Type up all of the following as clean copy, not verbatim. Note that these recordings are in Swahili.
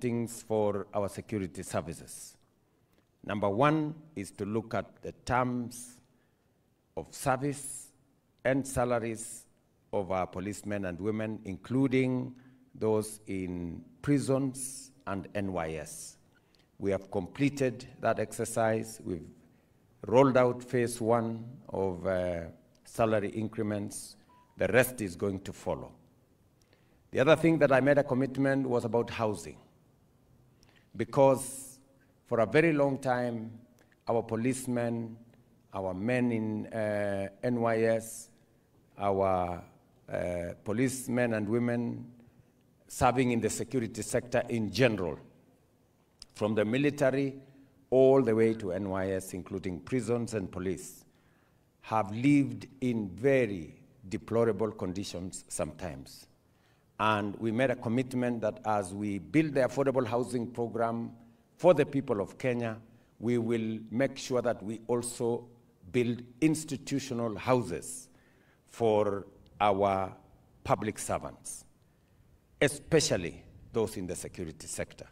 Things for our security services. Number one is to look at the terms of service and salaries of our policemen and women, including those in prisons and NYS. We have completed that exercise. We've rolled out phase one of salary increments. The rest is going to follow. The other thing that I made a commitment was about housing, because for a very long time, our policemen, our men in NYS, our policemen and women serving in the security sector in general, from the military all the way to NYS, including prisons and police, have lived in very deplorable conditions sometimes. And we made a commitment that as we build the affordable housing program for the people of Kenya, we will make sure that we also build institutional houses for our public servants, especially those in the security sector.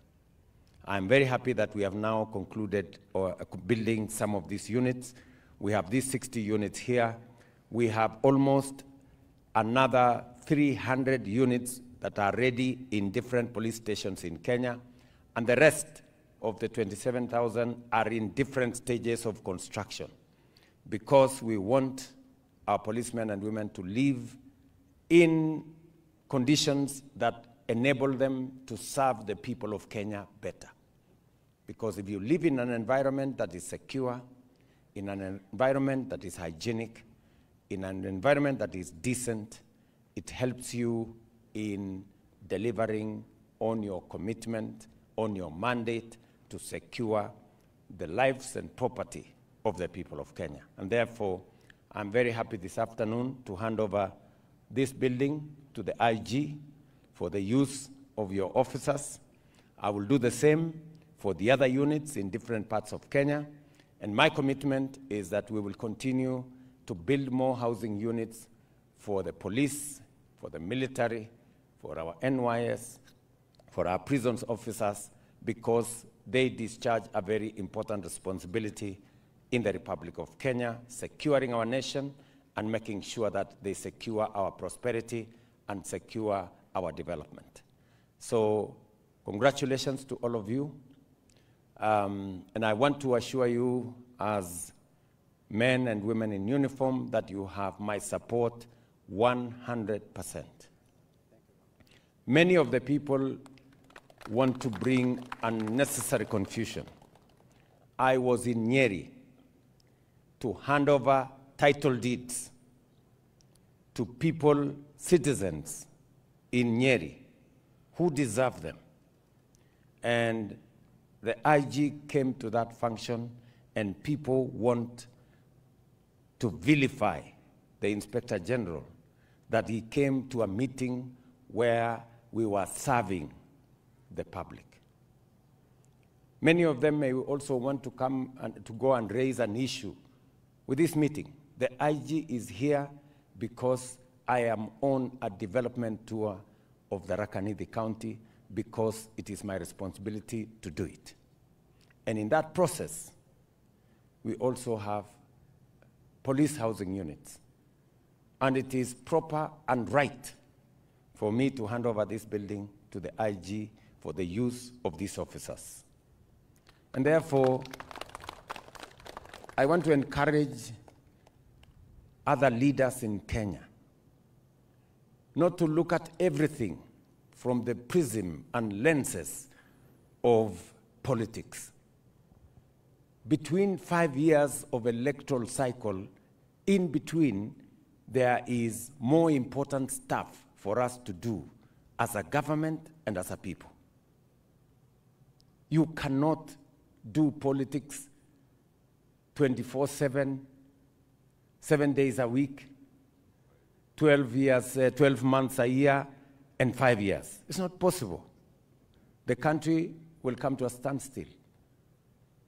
I'm very happy that we have now concluded building some of these units. We have these 60 units here. We have almost another 300 units that are ready in different police stations in Kenya, and the rest of the 27,000 are in different stages of construction, because we want our policemen and women to live in conditions that enable them to serve the people of Kenya better. Because if you live in an environment that is secure, in an environment that is hygienic, in an environment that is decent, it helps you in delivering on your commitment, on your mandate to secure the lives and property of the people of Kenya. And therefore, I'm very happy this afternoon to hand over this building to the IG for the use of your officers. I will do the same for the other units in different parts of Kenya. And my commitment is that we will continue to build more housing units for the police, for the military, for our NYS, for our prisons officers, because they discharge a very important responsibility in the Republic of Kenya, securing our nation and making sure that they secure our prosperity and secure our development. So congratulations to all of you. And I want to assure you, as men and women in uniform, that you have my support 100%. Many of the people want to bring unnecessary confusion. I was in Nyeri to hand over title deeds to people, citizens in Nyeri who deserve them. And the IG came to that function, and people want to vilify the Inspector General that he came to a meeting where we were serving the public. Many of them may also want to come and to go and raise an issue with this meeting. The IG is here because I am on a development tour of the Tharaka Nithi County, because it is my responsibility to do it. And in that process, we also have police housing units. And it is proper and right for me to hand over this building to the IG for the use of these officers. And therefore, I want to encourage other leaders in Kenya not to look at everything from the prism and lenses of politics. Between 5 years of electoral cycle, in between, there is more important stuff for us to do as a government and as a people. You cannot do politics 24/7, 7 days a week, 12 years, 12 months a year, and 5 years. It's not possible. The country will come to a standstill.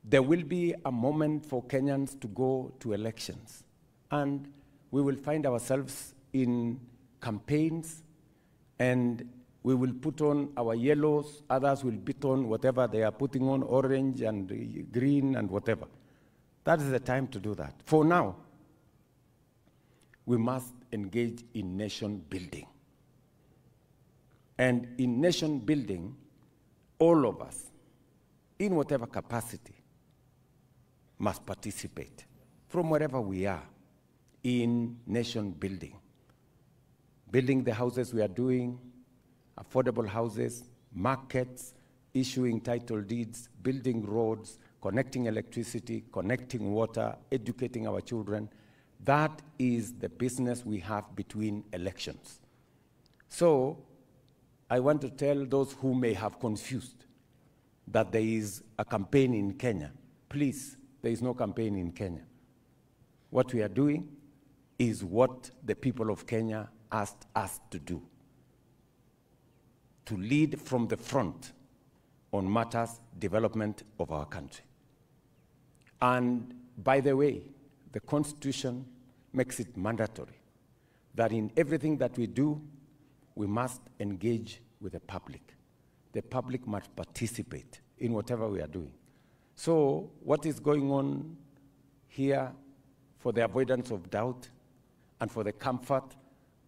There will be a moment for Kenyans to go to elections, and we will find ourselves in campaigns, and We will put on our yellows, others will put on whatever they are putting on, orange and green and whatever. That is the time to do that. For now, we must engage in nation building. And in nation building, all of us, in whatever capacity, must participate from wherever we are in nation building. Building the houses we are doing, affordable houses, markets, issuing title deeds, building roads, connecting electricity, connecting water, educating our children. That is the business we have between elections. So I want to tell those who may have confused that there is a campaign in Kenya. Please, there is no campaign in Kenya. What we are doing is what the people of Kenya asked us to do, to lead from the front on matters development of our country. And by the way, the Constitution makes it mandatory that in everything that we do, we must engage with the public. The public must participate in whatever we are doing. So what is going on here, for the avoidance of doubt and for the comfort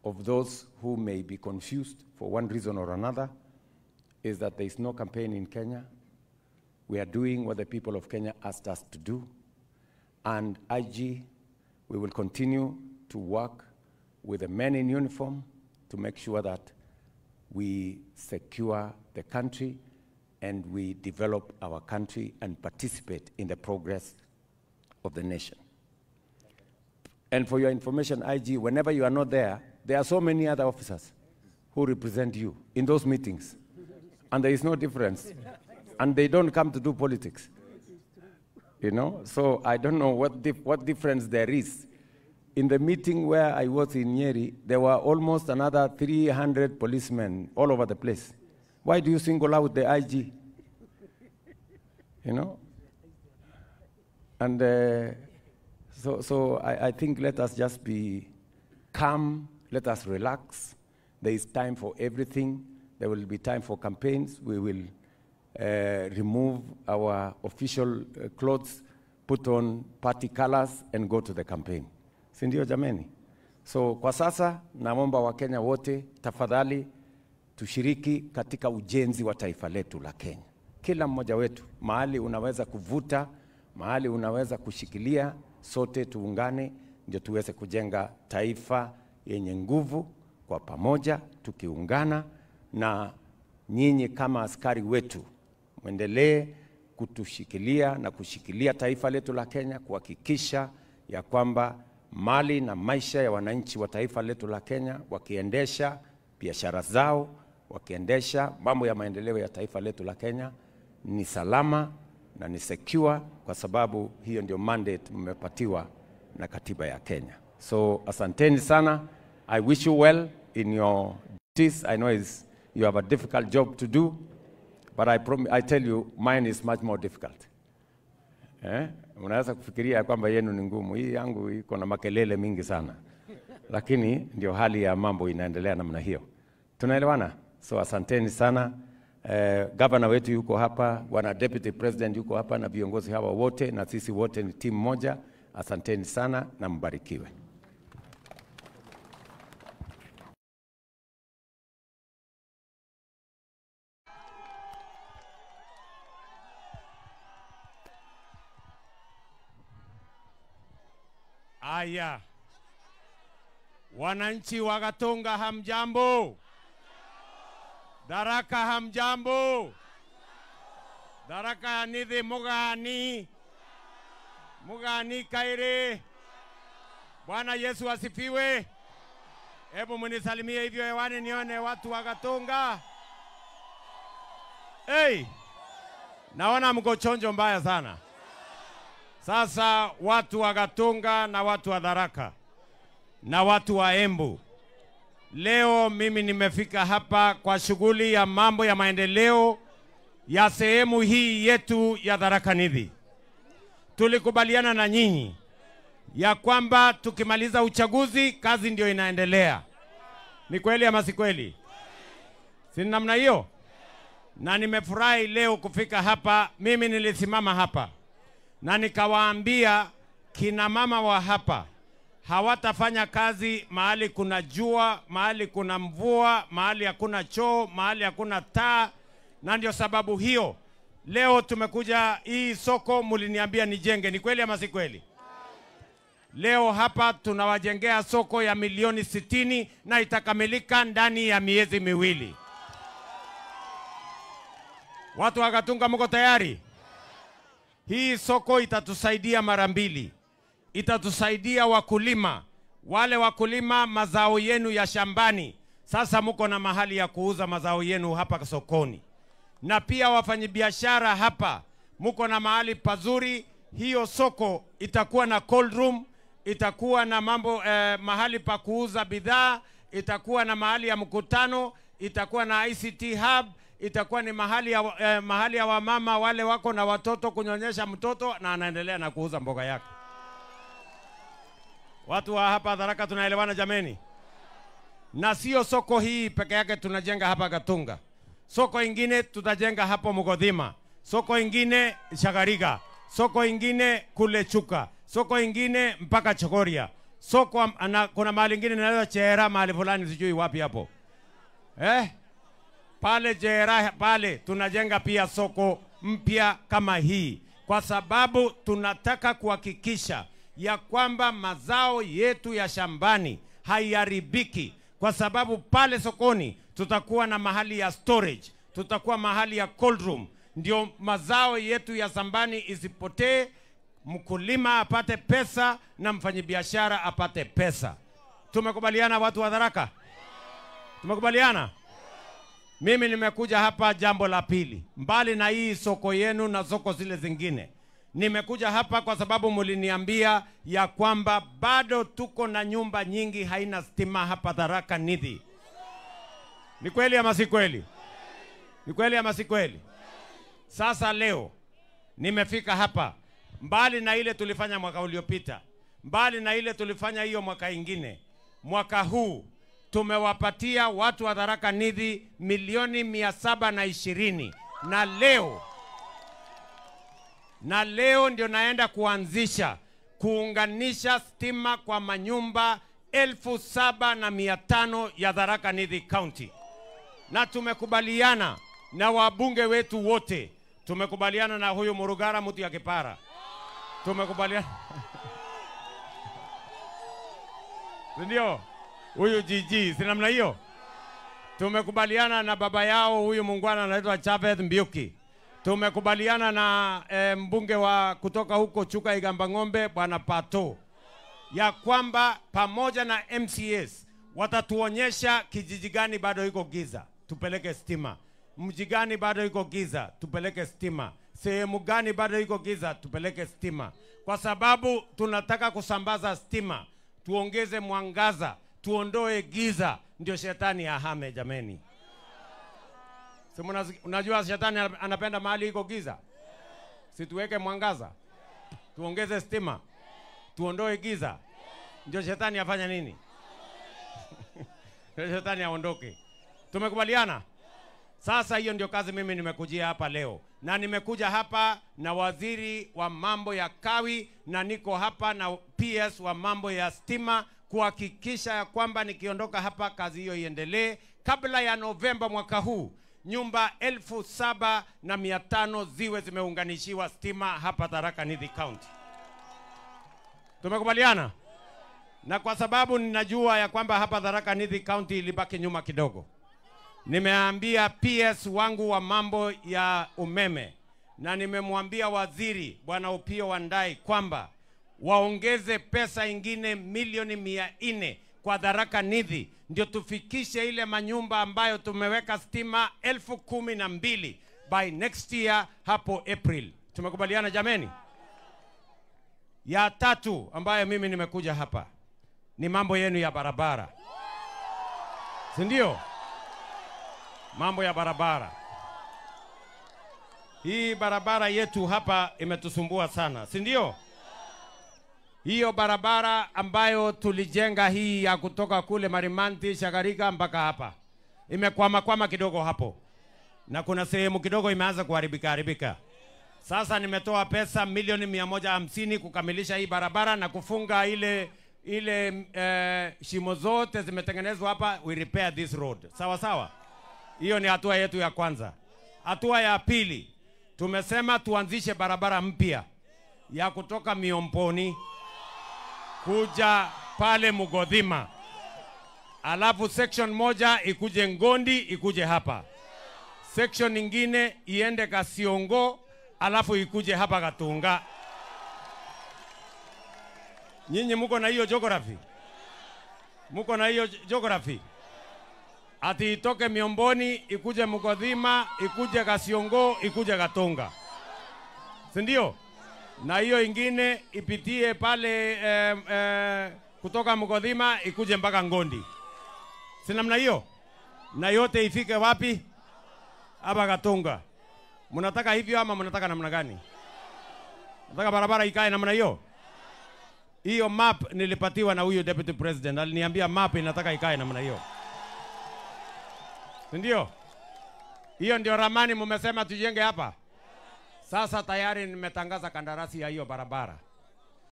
of those who may be confused for one reason or another, is that there is no campaign in Kenya. We are doing what the people of Kenya asked us to do. And IG, we will continue to work with the men in uniform to make sure that we secure the country and we develop our country and participate in the progress of the nation. And for your information, IG, whenever you are not there, there are so many other officers who represent you in those meetings. And there is no difference. And they don't come to do politics. You know? So I don't know what difference there is. In the meeting where I was in Nyeri, there were almost another 300 policemen all over the place. Why do you single out the IG? You know? And so I think let us just be calm, let us relax. There is time for everything. There will be time for campaigns. We will remove our official clothes, put on party colors, and go to the campaign. Si ndio jameni? So kwa sasa naomba Wakenya wote tafadhali tushiriki katika ujenzi wa taifa letu la Kenya. Kila mmoja wetu, mahali unaweza kuvuta, mahali unaweza kushikilia, sote tuungane ndio tuweze kujenga taifa yenye nguvu kwa pamoja tukiungana. Na nyinyi kama askari wetu muendelee kutushikilia na kushikilia taifa letu la Kenya, kuhakikisha ya kwamba mali na maisha ya wananchi wa taifa letu la Kenya, wakiendesha biashara zao, wakiendesha mambo ya maendeleo ya taifa letu la Kenya ni salama na ni secure, kwa sababu hiyo ndio mandate mmepatiwa na katiba ya Kenya. So asanteni sana. I wish you well in your duties. I know you have a difficult job to do, but I tell you, mine is much more difficult. Eh? Unaweza kufikiria kwamba yenu ni ngumu, hii yangu iko na makelele mingi sana. Lakini ndio hali ya mambo inaendelea namna hiyo. Tunaelewana? So asanteni sana. Governor wetu yuko hapa, bwana Deputy President yuko hapa na viongozi hawa wote, na sisi wote ni timu moja. Asanteni sana na mbarikiwe. Aya, wananchi wa Gatunga hamjambo? Tharaka hamjambo? Tharaka nithi mugani? Mugani kaire? Bwana Yesu asifiwe. Hebu munisalimie hivyo hewani nione watu wa Gatunga. Hey, naona mko chonjo mbaya sana. Sasa watu wa Gatunga na watu wa Tharaka na watu wa Embu, leo mimi nimefika hapa kwa shughuli ya mambo ya maendeleo ya sehemu hii yetu ya Tharaka Nithi. Tulikubaliana na nyinyi ya kwamba tukimaliza uchaguzi kazi ndio inaendelea. Ni kweli ama si kweli? Si namna hiyo? Na nimefurahi leo kufika hapa. Mimi nilisimama hapa na nikawaambia kina mama wa hapa hawatafanya kazi mahali kuna jua, mahali kuna mvua, mahali hakuna choo, mahali hakuna taa. Na ndio sababu hiyo leo tumekuja hii soko muliniambia nijenge. Ni kweli ama si kweli? Leo hapa tunawajengea soko ya milioni 60 na itakamilika ndani ya miezi 2. Watu wa Gatunga mko tayari? Hii soko itatusaidia mara mbili. Itatusaidia wakulima. Wale wakulima mazao yenu ya shambani, sasa mko na mahali ya kuuza mazao yenu hapa sokoni. Na pia wafanyibiashara hapa mko na mahali pazuri. Hiyo soko itakuwa na cold room, itakuwa na mambo mahali pa kuuza bidhaa, itakuwa na mahali ya mkutano, itakuwa na ICT hub, itakuwa ni mahali ya wamama wale wako na watoto kunyonyesha mtoto na anaendelea na kuuza mboga yake. Watu wa hapa Tharaka tunaelewana jameni? Na sio soko hii peke yake tunajenga hapa Gatunga. Soko ingine tutajenga hapo Mugodhima, soko ingine Shagariga, soko ingine kule Chuka, soko ingine mpaka Chogoria. Soko kuna mahali ingine inaitwa Chera, mahali fulani sijui wapi hapo. Pale Chera pale tunajenga pia soko mpya kama hii, kwa sababu tunataka kuhakikisha ya kwamba mazao yetu ya shambani haiharibiki, kwa sababu pale sokoni tutakuwa na mahali ya storage, tutakuwa mahali ya cold room, ndio mazao yetu ya shambani isipotee, mkulima apate pesa na mfanyibiashara apate pesa. Tumekubaliana watu wa Tharaka? Tumekubaliana? Mimi nimekuja hapa jambo la pili, mbali na hii soko yenu na soko zile zingine. Nimekuja hapa kwa sababu muliniambia ya kwamba bado tuko na nyumba nyingi haina stima hapa Tharaka Nithi. Ni kweli ama si kweli? Ni kweli ama si kweli? Sasa leo nimefika hapa, mbali na ile tulifanya mwaka uliopita, mbali na ile tulifanya hiyo mwaka ingine, mwaka huu tumewapatia watu wa Tharaka Nithi milioni 720, na leo ndio naenda kuanzisha kuunganisha stima kwa manyumba 7,500 ya Tharaka Nithi County. Na tumekubaliana na wabunge wetu wote. Tumekubaliana na huyu Murugara mtu ya Kipara. Tumekubaliana. Ndio? Huyu GG, si namna hiyo? Tumekubaliana na baba yao huyu muungwana anaitwa Chavez Mbiuki. Tumekubaliana na mbunge wa kutoka huko Chuka Igamba Ng'ombe Bwana Pato, ya kwamba pamoja na MCS watatuonyesha kijiji gani bado iko giza, tupeleke stima. Mji gani bado iko giza, tupeleke stima. Sehemu gani bado iko giza, tupeleke stima. Kwa sababu tunataka kusambaza stima, tuongeze mwangaza, tuondoe giza, ndio shetani ahame jameni. Si unajua shetani anapenda mahali iko giza? Si tuweke mwangaza, tuongeze stima, tuondoe giza, ndio shetani afanya nini? Ndio shetani aondoke. Tumekubaliana? Sasa hiyo ndio kazi mimi nimekujia hapa leo. Na nimekuja hapa na waziri wa mambo ya kawi, na niko hapa na PS wa mambo ya stima, kuhakikisha ya kwamba nikiondoka hapa kazi hiyo iendelee kabla ya Novemba mwaka huu. Nyumba 7,500 ziwe zimeunganishiwa stima hapa Tharaka Nithi County. Tumekubaliana? Na kwa sababu ninajua ya kwamba hapa Tharaka Nithi County ilibaki nyuma kidogo, nimeambia PS wangu wa mambo ya umeme na nimemwambia waziri Bwana Opiyo Wandayi kwamba waongeze pesa ingine milioni 400 kwa Tharaka Nithi, ndio tufikishe ile manyumba ambayo tumeweka stima 12,000 by next year hapo April. Tumekubaliana jameni? Ya tatu ambayo mimi nimekuja hapa ni mambo yenu ya barabara. Si ndio? Mambo ya barabara. Hii barabara yetu hapa imetusumbua sana, si ndio? Hiyo barabara ambayo tulijenga hii ya kutoka kule Marimanti, Shagarika mpaka hapa. Imekwama kwama kidogo hapo, na kuna sehemu kidogo imeanza kuharibika haribika. Sasa nimetoa pesa milioni 150 kukamilisha hii barabara na kufunga ile ile shimo zote zimetengenezwa hapa. We repair this road, sawa sawa. Hiyo ni hatua yetu ya kwanza. Hatua ya pili, tumesema tuanzishe barabara mpya ya kutoka Miomboni kuja pale Mugodhima, alafu section moja ikuje Ngondi ikuje hapa, section nyingine iende Kasiongo, alafu ikuje hapa Gatunga. Nyinyi muko na hiyo geography? Muko na hiyo geography? Ati itoke Miomboni ikuje Mugodhima ikuje Kasiongo ikuje Gatunga, si ndio? Na hiyo ingine ipitie pale kutoka Mugodhima ikuje mpaka Ngondi, si namna hiyo? Na yote ifike wapi? Hapa Gatunga. Mnataka hivyo ama mnataka namna gani? Nataka barabara ikae namna hiyo. Hiyo map nilipatiwa na huyu deputy president, aliniambia map inataka ikae namna hiyo, si ndio? Hiyo ndio ramani mumesema tujenge hapa. Sasa tayari nimetangaza kandarasi ya hiyo barabara.